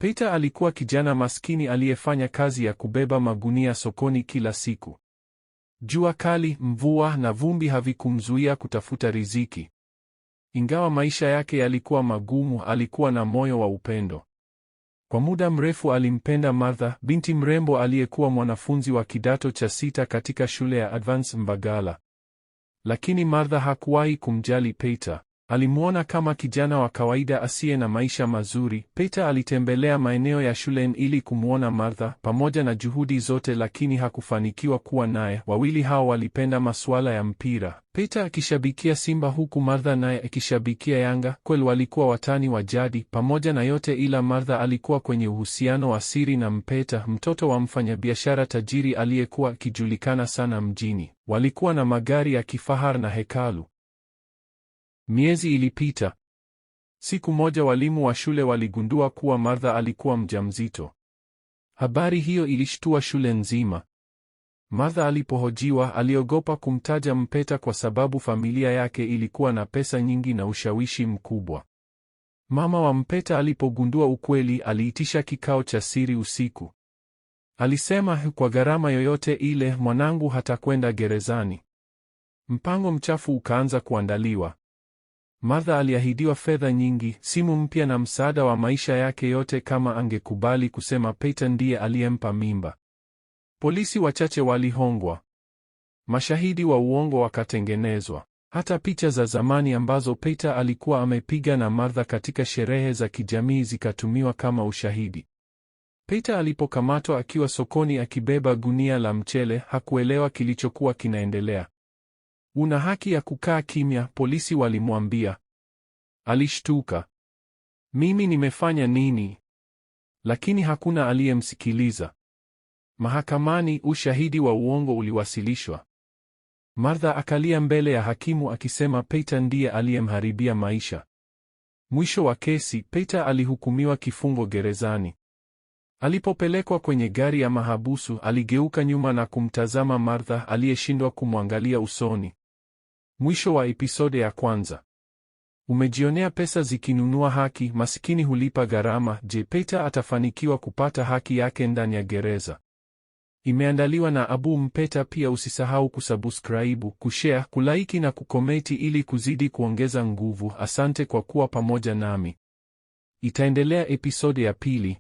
Peter alikuwa kijana maskini aliyefanya kazi ya kubeba magunia sokoni kila siku. Jua kali, mvua na vumbi havikumzuia kutafuta riziki. Ingawa maisha yake yalikuwa magumu, alikuwa na moyo wa upendo. Kwa muda mrefu alimpenda Martha, binti mrembo aliyekuwa mwanafunzi wa kidato cha sita katika shule ya Advance Mbagala. Lakini Martha hakuwahi kumjali Peter. Alimwona kama kijana wa kawaida asiye na maisha mazuri. Peter alitembelea maeneo ya shuleni ili kumwona Martha, pamoja na juhudi zote, lakini hakufanikiwa kuwa naye. Wawili hao walipenda masuala ya mpira, Peter akishabikia Simba huku Martha naye akishabikia Yanga. Kweli walikuwa watani wa jadi. Pamoja na yote ila Martha alikuwa kwenye uhusiano wa siri na Mpeta, mtoto wa mfanyabiashara tajiri aliyekuwa akijulikana sana mjini. Walikuwa na magari ya kifahari na hekalu. Miezi ilipita. Siku moja walimu wa shule waligundua kuwa Martha alikuwa mjamzito. Habari hiyo ilishtua shule nzima. Martha alipohojiwa, aliogopa kumtaja Mpeta kwa sababu familia yake ilikuwa na pesa nyingi na ushawishi mkubwa. Mama wa Mpeta alipogundua ukweli, aliitisha kikao cha siri usiku. Alisema, kwa gharama yoyote ile, mwanangu hatakwenda gerezani. Mpango mchafu ukaanza kuandaliwa. Martha aliahidiwa fedha nyingi, simu mpya na msaada wa maisha yake yote kama angekubali kusema Peter ndiye aliyempa mimba. Polisi wachache walihongwa. Mashahidi wa uongo wakatengenezwa. Hata picha za zamani ambazo Peter alikuwa amepiga na Martha katika sherehe za kijamii zikatumiwa kama ushahidi. Peter alipokamatwa akiwa sokoni akibeba gunia la mchele, hakuelewa kilichokuwa kinaendelea. Una haki ya kukaa kimya, polisi walimwambia. Alishtuka. Mimi nimefanya nini? Lakini hakuna aliyemsikiliza. Mahakamani, ushahidi wa uongo uliwasilishwa. Martha akalia mbele ya hakimu akisema Peter ndiye aliyemharibia maisha. Mwisho wa kesi, Peter alihukumiwa kifungo gerezani. Alipopelekwa kwenye gari ya mahabusu, aligeuka nyuma na kumtazama Martha aliyeshindwa kumwangalia usoni. Mwisho wa episode ya kwanza. Umejionea pesa zikinunua haki, masikini hulipa gharama. Je, Peter atafanikiwa kupata haki yake ndani ya gereza? Imeandaliwa na Abu Mpeta. Pia usisahau kusubscribe, kushare, kulike na kukomenti ili kuzidi kuongeza nguvu. Asante kwa kuwa pamoja nami. Itaendelea episode ya pili.